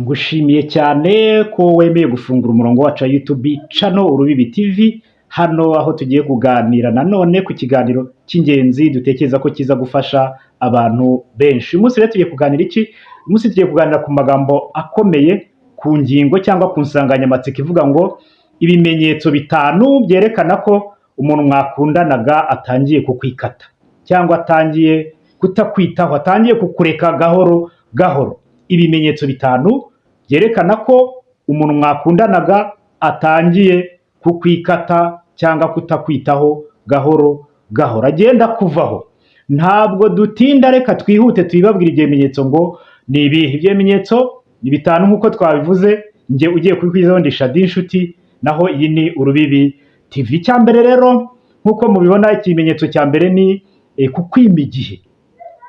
Ngushimiye cyane ko wemeye gufungura umurongo wacu wa YouTube channel Urubibi TV, hano aho tugiye kuganira nanone ku kiganiro cy'ingenzi dutekereza ko kiza gufasha abantu benshi. Uyu munsi rero tugiye kuganira iki? Uyu munsi tugiye kuganira ku magambo akomeye, ku ngingo cyangwa ku nsanganyamatsiko ivuga ngo ibimenyetso bitanu byerekana ko umuntu mwakundanaga atangiye kukwikata cyangwa atangiye kutakwitaho, atangiye kukureka gahoro gahoro. Ibimenyetso bitanu byerekana ko umuntu mwakundanaga atangiye kukwikata cyangwa kutakwitaho gahoro gahoro, agenda kuvaho. Ntabwo dutinda, reka twihute tubibabwire ibyo bimenyetso ngo ni ibihe. Ibyo bimenyetso ni bitanu nk'uko twabivuze. Njye ugiye kubikwizaho ndi Shadi Inshuti, naho iyi ni Urubibi TV. Icya mbere rero, nk'uko mubibona, ikimenyetso cya mbere ni kukwima igihe.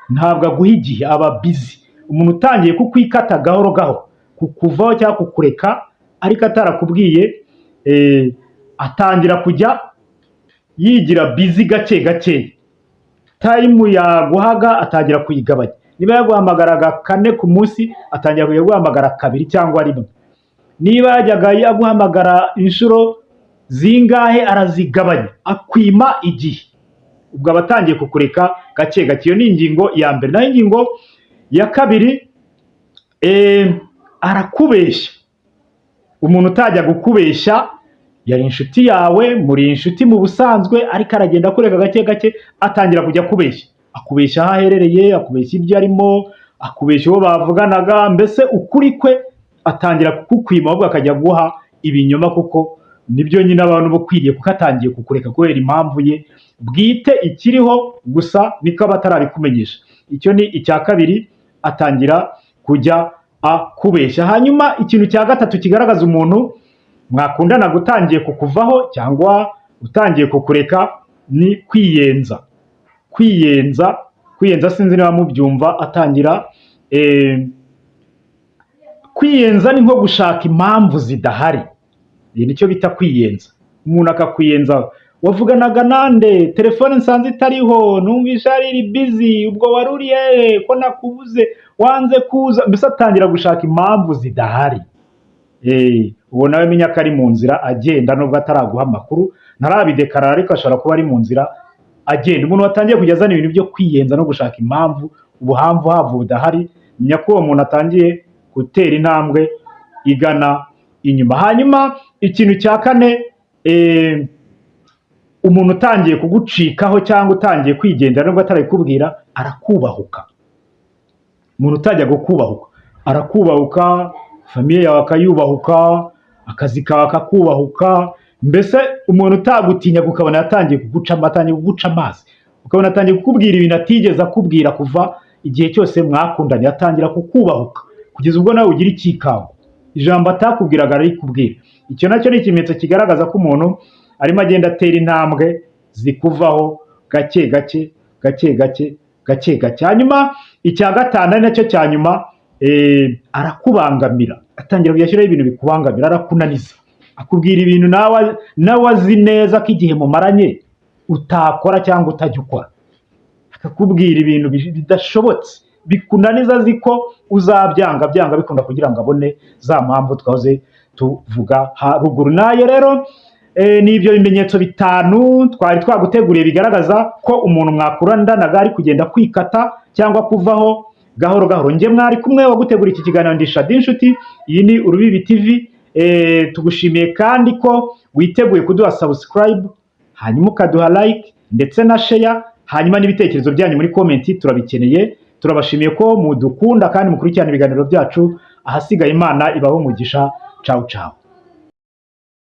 Ntabwo aguha igihe, aba busy. Umuntu utangiye kukwikata gahoro gahoro, kukuvaho cyangwa kukureka ariko atarakubwiye, atangira kujya yigira busy gake gake. Time yaguhaga atangira kuyigabanya. Niba yaguhamagaraga kane ku munsi, atangira kujya guhamagara kabiri cyangwa rimwe. Niba yajyaga aguhamagara inshuro zingahe, arazigabanya, akwima igihe. Ubwo aba atangiye kukureka gake gake. Iyo ni ingingo ya mbere. Naho ingingo ya kabiri, arakubeshya. Umuntu utajya gukubeshya yari inshuti yawe, muri inshuti mu busanzwe, ariko aragenda akureka gake gake, atangira kujya akubeshya. Akubeshya aho aherereye, akubeshya ibyo arimo, akubeshya uwo bavuganaga, mbese ukuri kwe atangira kukukwima, ahubwo akajya guha ibinyoma, kuko nibyo nyine abantu bakwiriye, kuko atangiye kukureka kubera impamvu ye bwite. Ikiriho gusa niko aba atarabikumenyesha. Icyo ni icya kabiri, atangira kujya akubeshya. Hanyuma ikintu cya gatatu kigaragaza umuntu mwakundanaga utangiye kukuvaho cyangwa utangiye kukureka ni kwiyenza. Kwiyenza, kwiyenza, sinzi niba mubyumva. Atangira kwiyenza, ni nko gushaka impamvu zidahari. Iyi nicyo bita kwiyenza. Umuntu akakwiyenza: "Wavuganaga nande? Telefone nsanze itariho, numvishe ari iri busy, ubwo wari uri hehe ko nakubuze, wanze kuza?" Mbese atangira gushaka impamvu zidahari. Uwo nawe menya ko ari mu nzira agenda, nubwo ataraguha amakuru, ntarabidekarara, ariko ashobora kuba ari mu nzira agenda. Umuntu watangiye kujya azana ibintu byo kwiyenza no gushaka impamvu, ubuhamvu havu budahari, menya ko uwo muntu atangiye gutera intambwe igana inyuma. Hanyuma ikintu cya kane, umuntu utangiye kugucikaho cyangwa utangiye kwigendera nubwo atarabikubwira, arakubahuka. Umuntu utajya kukubahuka arakubahuka, famille yawe akayubahuka, akazi kawe akakubahuka. Mbese umuntu utagutinyaga ukabona yatangiye kuguca, atangiye kuguca amazi, ukabona atangiye kukubwira ibintu atigeze akubwira kuva igihe cyose mwakundanye. Atangira kukubahuka kugeza ubwo nawe ugira ikikango, ijambo atakubwiraga ararikubwira. Icyo nacyo ni ikimenyetso kigaragaza ko umuntu arimo agenda atera intambwe zikuvaho gake gake, gake gake, gake gake. Hanyuma icya gatanu, ari nacyo cya nyuma, arakubangamira. Atangira kujya ashyiraho ibintu bikubangamira, arakunaniza, akubwira ibintu nawe azi neza ko igihe mumaranye utakora cyangwa utajya ukora. Akakubwira ibintu bidashobotse bikunaniza, azi ko uzabyanga byanga bikunda, kugira ngo abone za mpamvu twahoze tuvuga haruguru. Nayo rero ni ibyo bimenyetso bitanu twari twaguteguriye bigaragaza ko umuntu mwakundanaga ari kugenda kwikata cyangwa kuvaho gahoro gahoro. Njye mwari kumwe wagutegura iki kiganiro ndi Shadi Inshuti, iyi ni Urubibi TV. Tugushimiye kandi ko witeguye kuduha subscribe, hanyuma ukaduha like ndetse na share, hanyuma n'ibitekerezo byanyu muri comment turabikeneye. Turabashimiye ko mudukunda kandi mukurikirana ibiganiro byacu. Ahasigaye Imana ibahe umugisha. Ciao ciao.